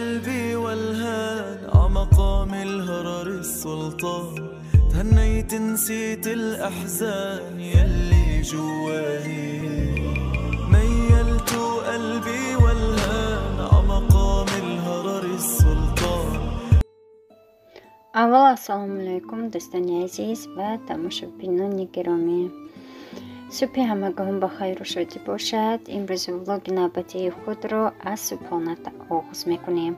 قلبي والهان عمقام الهرر السلطان تهنيت نسيت الأحزان يلي جواني ميلت قلبي والهان عمقام الهرر السلطان. Аввал ассалому алайкум дӯстони азиз ва тамошобинони гиромӣ. Субҳи ҳамагоҳон ба хайру шодӣ бошад. Имрӯз влоги навбатии худро аз субҳона оғоз мекунем.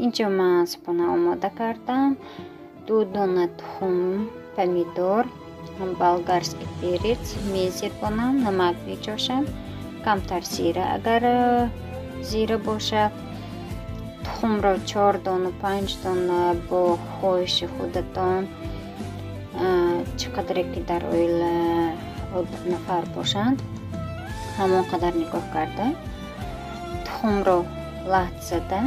Инҷо ман субҳона омода кардам. 2 дона тухм, помидор, болгарский перец мезирбонам, намак меҷошам, камтар зира агар зира бошад. Тухмро 4 дона, 5 дона бо хоҳиши худатон, чӣ қадре ки дар оила нафар бошанд, ҳамон қадар нигоҳ карда тухмро лат зада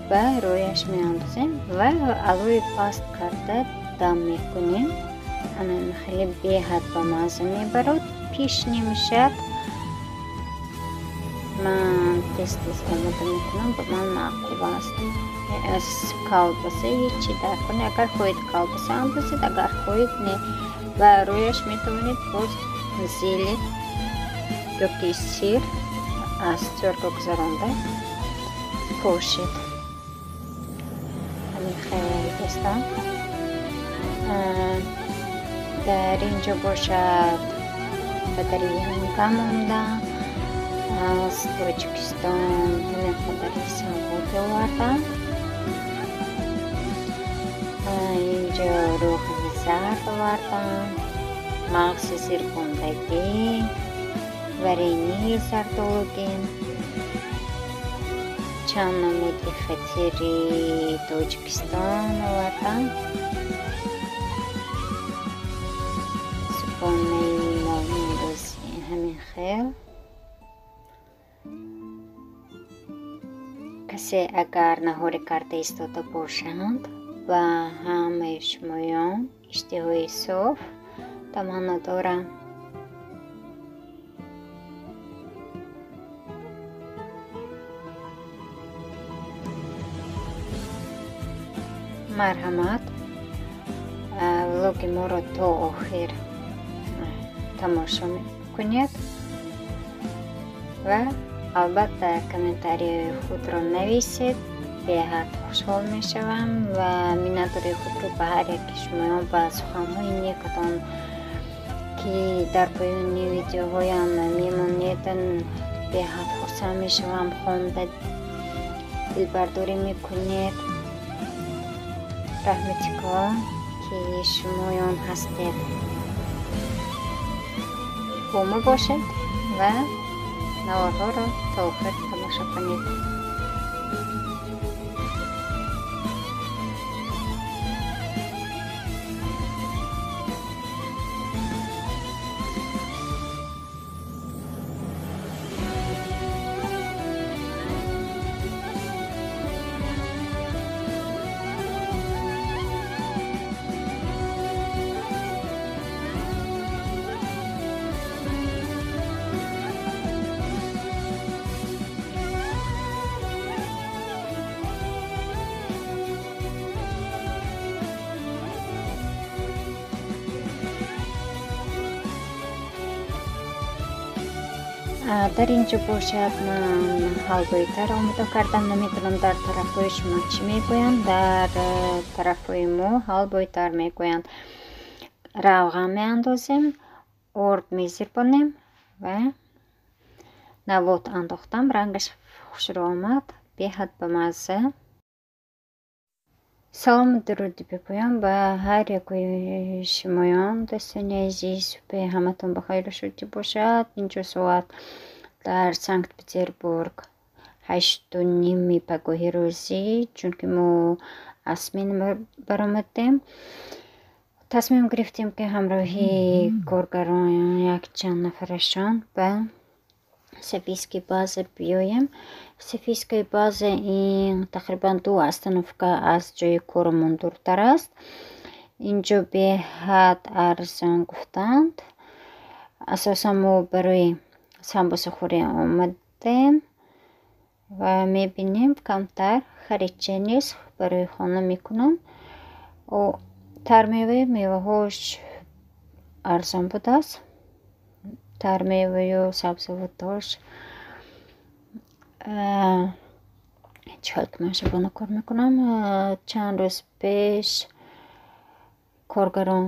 ба рӯяш меандозем ва алои паст карда дам мекунем. Ана хеле беҳад ба мазза мебарод, пиш намешавад. Ман тез-тез омода мекунам, ба ман маъқул аст. Аз колбаса ҳечи дар кунед, агар хоҳед колбаса андозед, агар хоҳед не. Ва рӯяш метавонед боз зелень ёки сир аз тёрка гузаронда пошед. Ҳамин хел дӯстон. Дар инҷо бошад падари янга монда аз Тоҷикистон, ҳамин қадари савғот овардам. Инҷо рӯғани зард овардам, мағзи зирбондагӣ, варении зардолугин, чанд намуди фатири Тоҷикистон овардам. Субҳонаи мо имрӯз ҳамин хел. Касе агар наҳорӣ карда истода бошанд, ба ҳамаи шумоён иштиҳои соф таманно дорам. Марҳамат, влоги моро то охир тамошо кунед ва албатта комментарияи худро нависед. Беҳад хушҳол мешавам ва миннатдории худро ба ҳар яки шумоён ба суханҳои некатон, ки дар поёни видеоҳоям мемонед, беҳад хурсанд мешавам. Хонда дилбардорӣ мекунед. Раҳмати калон, ки шумоён ҳастед. Бо мо бошед ва наворҳоро то охир тамошо кунед. Дар инҷо бошад ман ҳалвоитар омода кардам. Намедонам дар тарафҳои шумо чӣ мегӯянд. Дар тарафҳои мо ҳалвоитар мегӯянд. Равған меандозем, орд мезирбонем ва навот андохтам. Рангаш хушрӯ омад, беҳад ба мазза. Салому дуруди бипоям ба ҳар якои шумоён дӯстони азиз. Субҳи ҳаматон ба хайру шодӣ бошад. Инҷо соат дар Санкт-Петербург 8:30 пагоҳи рӯзӣ, чунки мо аз смена баромадем. Тасмим гирифтем, ки ҳамроҳи коргарон якчанд нафарашон ба Софийский база биёем. Софийская база ин тақрибан 2 остановка аз ҷои корамон дуртар аст. Инҷо беҳад арзон гуфтанд. Асосан мо барои самбусахӯрӣ омадем. Ва мебинем камтар харидча нест, барои хона мекунам. Тармеваи меваҳош арзон будааст. Тармеваю сабзавотош чӣ хел ки ман шабона кор мекунам. Чанд рӯз пеш коргарон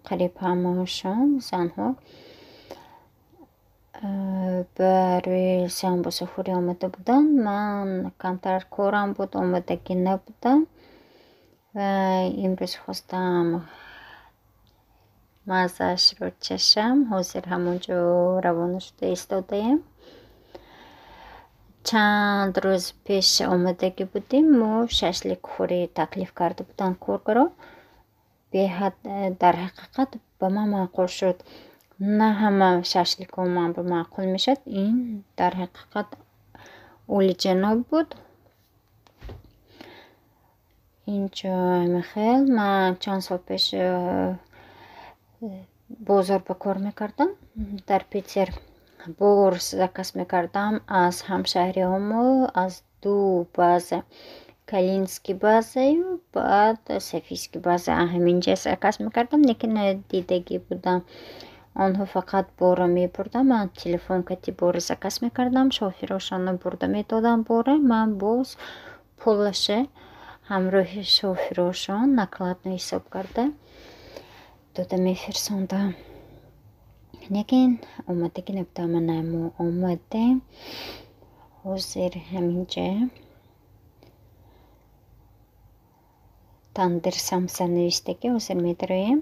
қариб ҳамаашон занҳо барои самбусахӯрӣ омада буданд. Ман камтар корам буд, омодагӣ набудам ва имрӯз хостам маззаашро чашам. Ҳозир ҳамон ҷо равона шуда истодаем. Чанд рӯз пеш омодагӣ будем, мо шашликхӯрӣ таклиф карда буданд коргарон. Беҳад дар ҳақиқат ба ман маъқул шуд. На ҳама шашликҳо ман ба маъқул мешавад. Ин дар ҳақиқат олиҷаноб буд. Инҷо михел ман чанд сол пеш бозор ба кор мекардам. Дар Питер бор заказ мекардам аз ҳамшаҳриҳомо, аз ду база, Калинский базаю баъд Софийский база, ҳаминҷа заказ мекардам, лекин надидагӣ будам. Онҳо фақат бора мебурдам, ман телефон кати бора заказ мекардам, шофирошонро бурда медодам бора, ман боз пулаша ҳамроҳи шофирошон накладно ҳисоб карда дода мефирсондам. Лекин омадагӣ набудам. Мана мо омадем. Ҳозир ҳаминҷа тандир самса навиштагӣ, ҳозир медароем,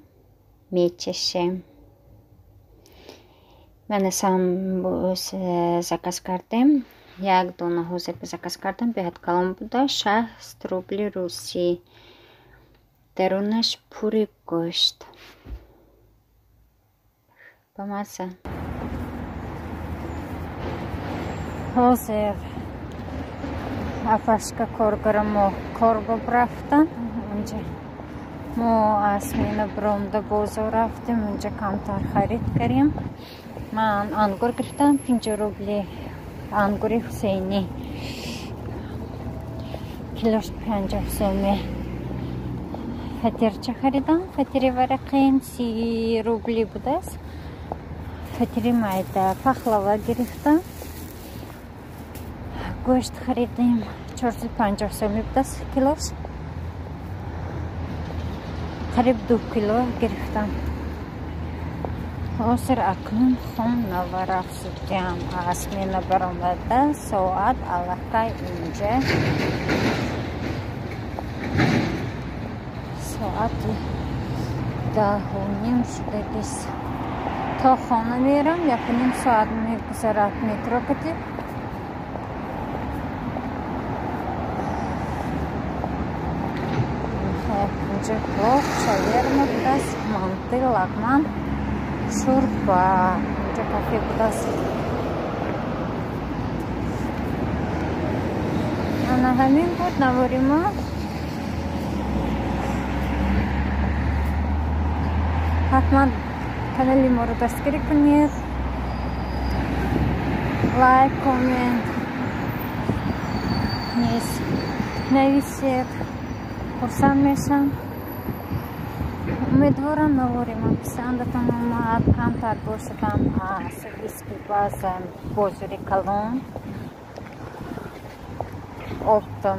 мечашем. Мана самбус заказ кардем. Як дона ҳозир заказ кардам, беҳад калон буда, 60 рубли русӣ. Дарунаш пури гӯшт. Ба мазза. Ҳозир апашка коргарамо кор рафтан. Унҷа мо аз мина биромда бозор рафтем, унҷа камтар харид кардем. Ман ангур гирифтам, 50 рубли ангури Ҳусейнӣ. Килош 50 сомӣ. Фатирча харидам, фатири варақин 30 рубли будааст. Фатири майда, пахлава гирифтам. Гӯшт харидем, 450 сомӣ будааст килош. Қариб 2 кило гирифтам. Ҳозир акнун хонава рафтам. Аз мина баромада соат аллакай инҷа соати 10:30 шудагист. То хона мерам, 1,5 соат мегузарад метро кати. Инҷа плов, шаверма будааст, манты, лагман, шӯрба. Инҷа кафе будааст. Ана ҳамин буд навори мо. Ҳатман канали моро дастгирӣ кунед, лайк, коммент низ нависед, хурсанд мешам. Умедворам навори ман писандатон омад. Камтар бошадам аз Софийский база, бозори калон, оптом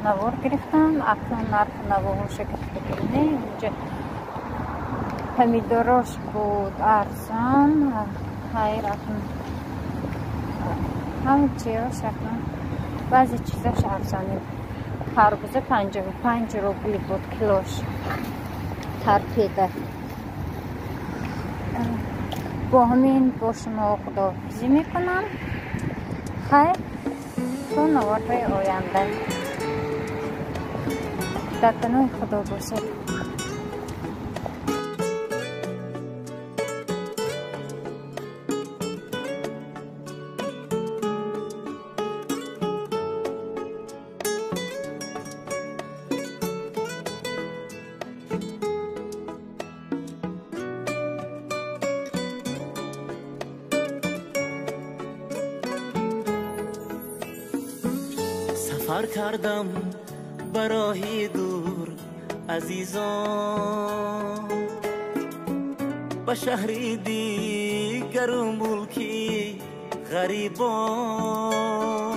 навор гирифтам. Акнун нарху навоҳоша гирифта гирифтем. Инҷа помидорош буд арзон. Хайр, акнун ҳама чиёш акнун баъзе чизош арзонӣ. Харбуза 55 рубли буд килош. Торпеда. Бо ҳамин бо шумо худоҳофизӣ мекунам. Хайр, то наворҳои оянда. Дар паноҳи Худо бошед. Сафар кардам ба роҳи дур, азизон, ба шаҳри дигару мулки ғарибон.